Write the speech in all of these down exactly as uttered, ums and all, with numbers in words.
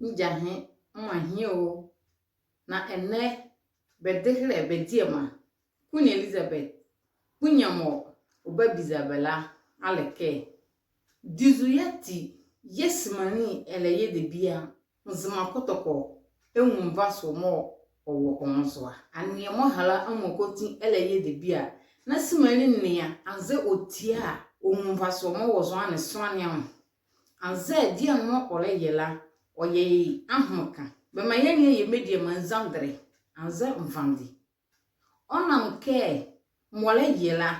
Megyahe, meahe o. Na ɛnɛ, bɛ dehelɛ bɛ diema, Queen Elizabeth, kpunia mɔɔ ɔbabiza bɛ la a le kɛ, duzu ati yɛɛ simanli ɛlɛyɛ debie a Nzema kɔtɔkɔ ɛnwu nvasoɔ mɔɔ ɔwɔ ɔ nwo zo a? Aneɛ mɔɔ ɛhala amuakɔti ɛlɛyɛ debie a, na simanli nea anzɛɛ ɔtia a, ɔnwu nvasoɔ mɔɔ ɔwɔ zo a ne sonla ne anwo? Anzɛɛ deɛ mɔɔ ɔlɛyɛ la, ɔyɛ ye ahomeka? Bɛmaa yɛnea yɛ mediema nzandelɛ anzɛɛ nvande. Ɔnam kɛ mɔɔ ɔlɛyɛ la,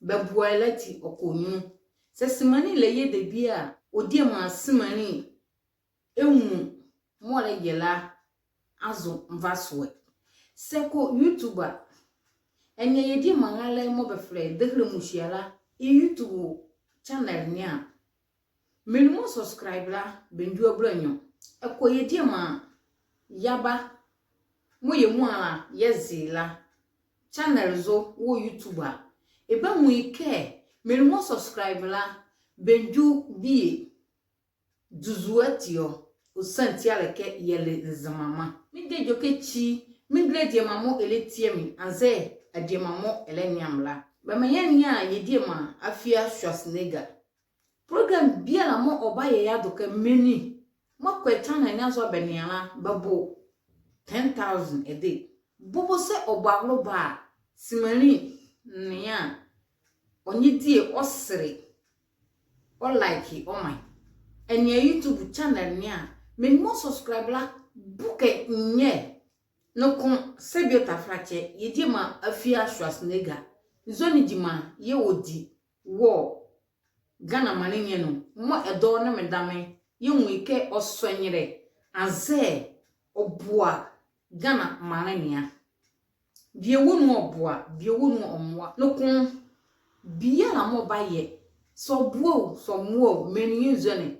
bɛboa ye la ati ɔkɔ nyunlu. Sɛ simanli ɛlɛyɛ debie a, ɔ diema simanli ɛnwu mɔɔ ɔlɛyɛ la azo nvasoɛ. Sɛ kɔ YouTube a, ɛnea yɛ diema nraalɛ mɔɔ bɛfɛlɛ ye Dehelɛ Muhyia la ye YouTube channel ne a, menli mɔɔ subscribe la, bɛndwu abulanwiɔ. Ɛkɔ yɛ diema Yaba mɔɔ yɛ muala yɛze ye la channel zo wɔ YouTube a, ɛbanwu ye kɛ menli mɔɔ subscribe la, bɛndwu bie. Duzu ati ɔ, ɔsiane ti a le kɛ yɛle Nzemama. Mede edwɛkɛ ekyi, mendilɛ adiema mɔɔ ɛlɛtie me, anzɛɛ adiema mɔɔ ɛlɛnea me la. Bɛmaa yɛnea yɛ diema Afia Schwarzenegger. Program biala mɔɔ ɔbayɛ ye adɔkɛ menli mɔɔ kɔ yɛ channel ne azo a bɛnea la, bɛbo ten thousand ɛde. Bɔbɔ sɛ ɔbɔ aholoba a, simanli nea a, ɔnye die ɔsele, ɔ like ɔmaa ye. Ɛnea YouTube channel ne a, menli mɔɔ subscribe la bo kɛ nyɛ. Noko sɛbie taflakyɛ, yɛ diema Afia Schwarzenegger, nzɔne gyima yɛɛ ɔdi wɔ Ghana maanle ne anu? Mɔɔ ɛdawɔ nee me dame, yɛnwu ye kɛ ɔsɔ ɛnyɛlɛ anzɛɛ ɔboa Ghana maanle ne a? Bie wɔ nu ɔboa, bie wɔ nu ɔmmoa. Noko biala mɔɔ ɔbayɛ, sɛ ɔboa o, sɛ ɔmmoa o, menli ye nzɔne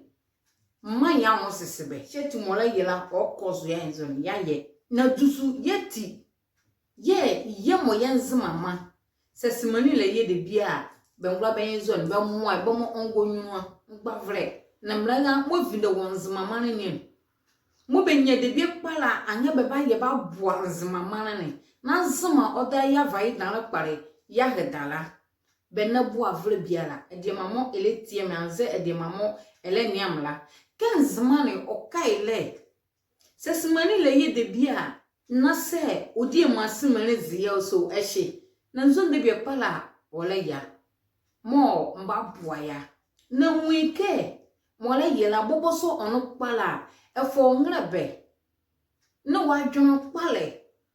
mmaa ye anwosesebɛ. Hyɛ ati mɔɔ ɔlɛyɛ la, ɔkɔ zo ye anzɔne, yɛayɛ. Na duzu ati yɛɛ yɛ mɔɔ yɛ Nzemama, sɛ simanli ɛlɛyɛ debie a, bɛngola bɛyɛ nzɔne bɛmmoa ye, bɛmaa ɔngɔ nyunlu a, mgbavolɛ nee mbɛlɛra mɔɔ ɛvinde wɔ Nzemama ne anu mɔɔ bɛnyia debie kpalɛ a, anrɛɛ bɛbayɛ bɛaboa Nzemama ne. Na Nzema ɔdaye yeava ye danlɛ kpalɛ yeahedalɛ a, bɛnlɛ boavolɛ biala. Adiema mɔɔ ɛlɛtie me anzɛɛ adiema mɔɔ ɛlɛnea me la, kɛ Nzema ne ɔka ye la, sɛ simanli ɛlɛyɛ debie a, na sɛ ɔ diema simanli ze ye a, ɔse ɛhye, na nzɔne debie kpalɛ a ɔlɛyɛ a mɔɔ mgbavolɛ boa ye a? Na nwu ye kɛ mɔɔ ɔlɛyɛ la, bɔbɔ sɛ ɔnle kpalɛ a, ɛfa ɔ nrɛlɛbɛ nee ɔ adwenle kpalɛ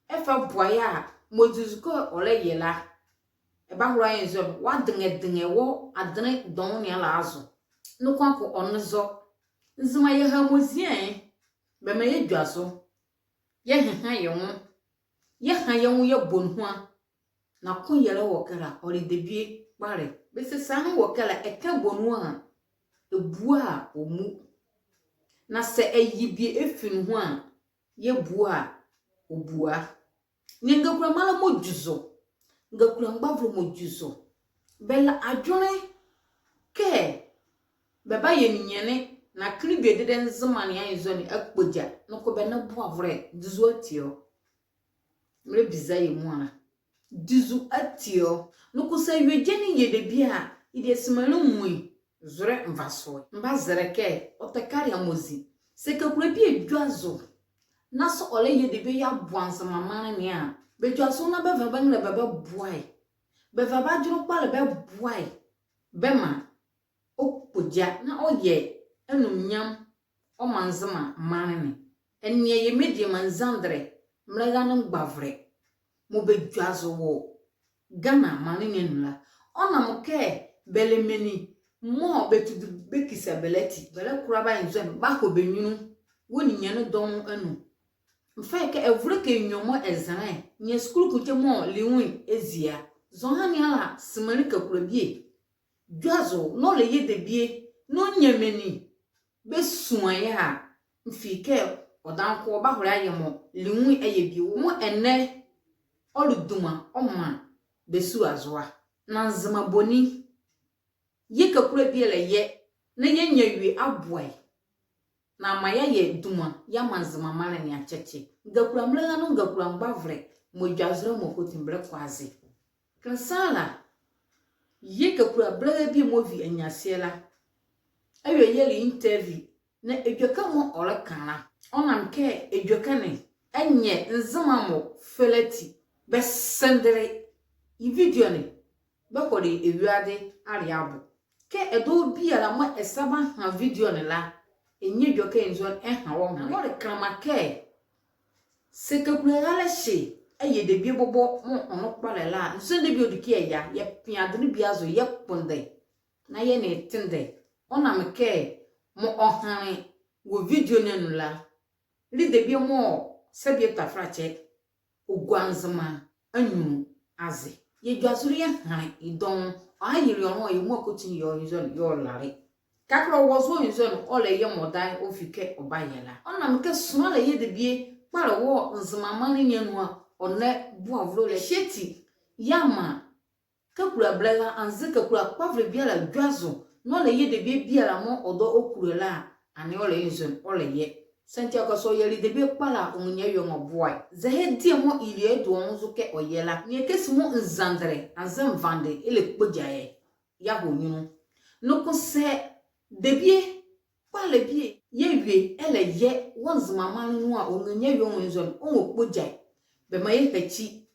ɛfa boa ye a, mɔɔ ɛdizɔ kɛ ɔlɛyɛ la, ɛbahola ayɛ nzɔne, ɔadengendenge wɔ adenle dɔɔnwo ne ala azo. Noko akee ɔnle zɔ. Nzema yɛha mɔɔ zi ɛ, bɛmaa yɛdwazo, yɛheha yɛ nwo, yɛha yɛ nwo yɛbɔ nuhua. Na koyɛlɛ wɔ ɛkɛ la, ɔle debie kpalɛ. Bɛse saa ne wɔ ɛkɛ la, ɛka bɔ nu a, ɛbua ɔmu. Na sɛ ɛye bie ɛfi nuhua a, yɛbua ɔbua. Nea ngakula mraalɛ mɔɔ dwu zo, ngakula mgbavolɛ mɔɔ dwu zo, bɛla adwenle kɛ bɛbayɛ ninyɛne na kenle bie dedee Nzema ne anyezɔ ne akpogya. Noko bɛnlɛ boavolɛ. Duzu ati ɔ. Melɛbiza yɛ muala, duzu ati ɔ. Noko sɛ awie gyɛne yɛ debie a, yɛdie simanli nwu ye zolɛ nvasoɛ. Mebazɛlɛ kɛ ɔtɛ kale a mɔɔ zi. Sɛ kakula bie dwazo na sɛ ɔlɛyɛ debie yeaboa Nzema maanle ne a, bɛdwazo na bɛva bɛ nrɛlɛbɛ bɛboa ye. Bɛva bɛ adwenle kpalɛ bɛboa ye. Bɛmaa ɔkpogya na ɔyɛ anumnyam ɔmaa Nzema maanle ne. Ɛnea yɛ mediema nzandelɛ, mbɛlɛra nee mgbavolɛ mɔɔ bɛdwazo wɔ Ghana maanle ne anu la. Ɔnam kɛ bɛle menli mɔɔ bɛtudi bɛkisa bɛ la ati, bɛlɛkola bɛayɛ nzɔne bɛahɔ bɛ nyunlu wɔ ninyɛne dɔɔnwo anu. Mefa ye kɛ ɛvolɛ kɛ nwiɔ mɔɔ ɛzɛlɛ, nyia sukulu kɛkɛ mɔɔ le nwo ye ɛzie a, zɔhane ala simanli kakula bie dwazo na ɔlɛyɛ debie na ɔnyia menli bɛsua ye a, mefa ye kɛ ɔdaye noko ɔbahola ayɛ mɔɔ le nwo ye ɛyɛ bie wɔ mɔɔ ɛnɛ ɔle duma ɔmaa bɛ sua zo a. Na Nzema boni yɛɛ kakula bie ɛlɛyɛ na yɛanyia awie aboa ye? Na maa yɛayɛ duma yɛamaa Nzema maanle ne akyɛkyɛ. Ngakula mbɛlɛra noko ngakula mgbavolɛ mɔɔ dwazo la mɔɔ kɔti mbɛlɛkɔ aze. Kenle saa la, yɛ kakula bɛlɛra bie mɔɔ vi anyiaseɛ la, awie yɛlɛ interview, na edwɛkɛ mɔɔ ɔlɛka la, ɔnam kɛ edwɛkɛ ne ɛnyɛ Nzema mɔ fɛlɛ ati. Bɛsendele ye video ne bɛkɔle ewiade aleabo. Kɛ ɛdawɔ biala mɔɔ ɛsa baha video ne la, ɛnyɛ edwɛkɛ nzɔne ɛha wɔ nwo. Na ɔle kɛnlɛma kɛ, saa kakula raalɛ hye ɛyɛ debie bɔbɔ mɔɔ ɔnle kpalɛ la a, nzɔne debie ɔdi kɛ yɛya, yɛpea adenle bie azo, yɛkpondɛ, na yɛ nee tendɛ. Ɔnam kɛ mɔɔ ɔhanle wɔ video ne anu la le debie mɔɔ sɛbie tafrakyɛ ɔgua Nzema anyunlu aze. Yɛ dwazo la yɛhanle ye dɔɔnwo. Ɔhayele ɔ nloa, yɛ muala kɔti yɛɛ ɔ nzɔne yɛɛ ɔlale. Kɛkala ɔwɔ zo ɔ nzɔne ɔlɛyɛ mɔdaye ɔfi kɛ ɔbayɛ la. Ɔnam kɛ sonla yɛ debie kpalɛ wɔ Nzema maanle ne anu a ɔnlɛ boavolɛ la. Ɛhye ati yɛamaa kakula bɛlɛra anzɛɛ kakula kpavolɛ biala dwazo na ɔlɛyɛ debie biala mɔɔ ɔdɔ ɔkulo la a, ɛnee ɔlɛyɛ nzɔne ɔlɛyɛ. Saa nti a, kɛkala sɛ ɔyɛle debie kpalɛ a, ɔnrɛnyia awie ɔ nwo boae. Zɛhae die mɔɔ yeli ye do ɔ nwo zo kɛ ɔyɛ la, nea kɛzi mɔɔ nzandɛlɛ anzɛɛ nvandɛ ɛlɛkpogya yɛ yeaha ɔ nyunlu. Noko sɛ debie kpalɛ bie yɛwie ɛlɛyɛ wɔ Nzema maanle ne anu a, ɔnrɛnyia awie ɔ nwo nzɔne, ɔnrɛkpogya yɛ. Bɛmaa yɛhakyi.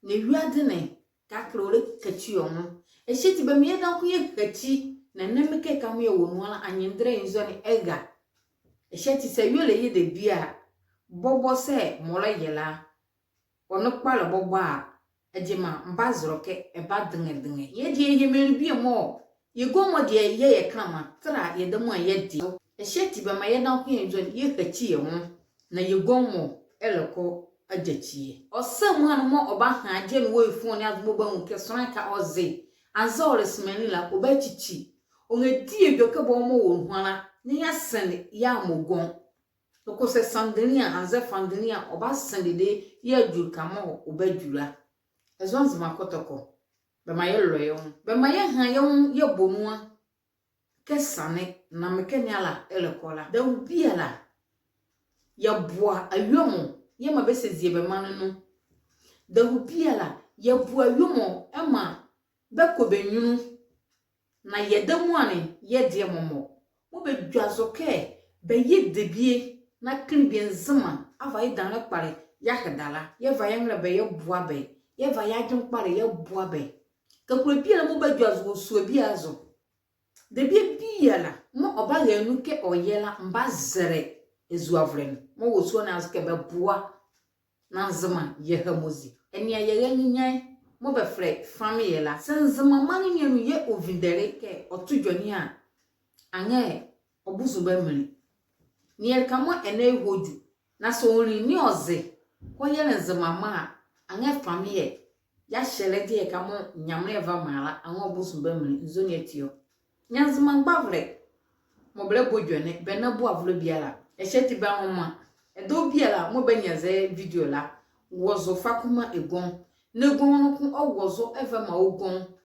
Na ewiade ne, kɛkala ɔlɛkakyi ɔ nwo. Ɛhye ati bɛmaa yɛdayɛ noko yɛhakyi, na ɛnɛ mekɛ ɛkɛ mɔɔ yɛwɔ nuhua la, anyendɛlɛ nzɔne ɛra. Ɛhye ati sɛ awie ɔlɛyɛ debie a, bɔbɔ sɛ mɔɔ ɔlɛyɛ la, ɔnle kpalɛ bɔbɔ a, Gyima mbaze ɔ kɛ ɛbadɛŋɛdɛŋɛ. Yɛdeɛ yɛ menli bie mɔ, yɛ gɔnwɔ deɛ yɛyɛ kɛnlɛma tɛla yɛ dame a yɛdeɛ. Ɛhye ati bɛmaa yɛdayɛ noko yɛ nzɔne yɛhakyi yɛ nwo, na yɛ gɔnwɔ ɛlɛkɔ agyakyi yɛ. Ɔsɛɛ muala nu mɔɔ ɔbaha adeɛ ne wɔ ye phone ne azo mɔɔ ɔbanwu kɛ sonla ɛhye ɔze, anzɛɛ ɔle Nzema ne la, ɔbakyikyi. Ɔnrɛdi edwɛkɛ bɔbɔ mɔɔ wɔ nuhua la, na yeasend yeamaa ɔ gɔnwo. Noko sɛ sendele a, anzɛɛ fendele a, ɔbasend ye adwulɛ ka mɔɔ ɔbadwu la. Ɛzo Nzema Kɔtɔkɔ, bɛmaa yɛlɔ yɛ nwo. Bɛmaa yɛha yɛ nwo yɛbɔ nua kɛ sane, na mekɛ ne ala ɛlɛkɔ la. Dawɔ biala, yɛboa awie mɔ yɛmaa bɛsɛzie bɛ maanle nu. Dawɔ biala, yɛboa awie mɔ ɛmaa bɛkɔ bɛ nyunlu. Na yɛda muala ne yɛdeɛ mɔmɔ. Mɔɔ bɛdwazo kɛ bɛyɛ debie na kenle bie Nzema ava yedanlɛ kpalɛ yeaheda la, yɛva yɛ nwolɛ bɛ yɛboa bɛ, yɛva yɛ adwenle kpalɛ yɛboa bɛ. Kakula biala mɔɔ badwazo wɔ sua biala azo, debie biala mɔɔ ɔbara nu kɛ ɔyɛ la, mbazɛlɛ azuavolɛ ne mɔɔ wɔ sua ne azo kɛ bɛboa na Nzema yɛha mɔɔ zi. Ɛnea yɛ ranyinyaa mɔɔ bɛfɛlɛ ye famii la. Sɛ Nzema maanle ne anu yɛɛ ɔvindɛle kɛ ɔto dwane a, anrɛɛ ɔbozo bamenli. Nea ɛleka mɔɔ ɛnɛ ɛhɔ dwu. Na sɛ ɔnli ne ɔze kɔyɛle Nzema ma a, anrɛɛ famii ye ahyɛlɛ deɛ ɛka mɔɔ Nyamenle ɛva maa la, anrɛɛ ɔbozo bamenli. Nzɔne ati ɔ? Nea Nzema mgbavolɛ mɔɔ bɛlɛbɔ edwɛkɛ ne, bɛnla boavolɛ biala. Ɛhye ati bɛnloma. Ɛdawɔ biala mɔɔ banyia zɛ video la, wɔ zo fa kɔmaa ɛ gɔnwo. Na ɛ gɔnwo noko ɔwɔ zo ɛva ɛmaa ɔ gɔnwo.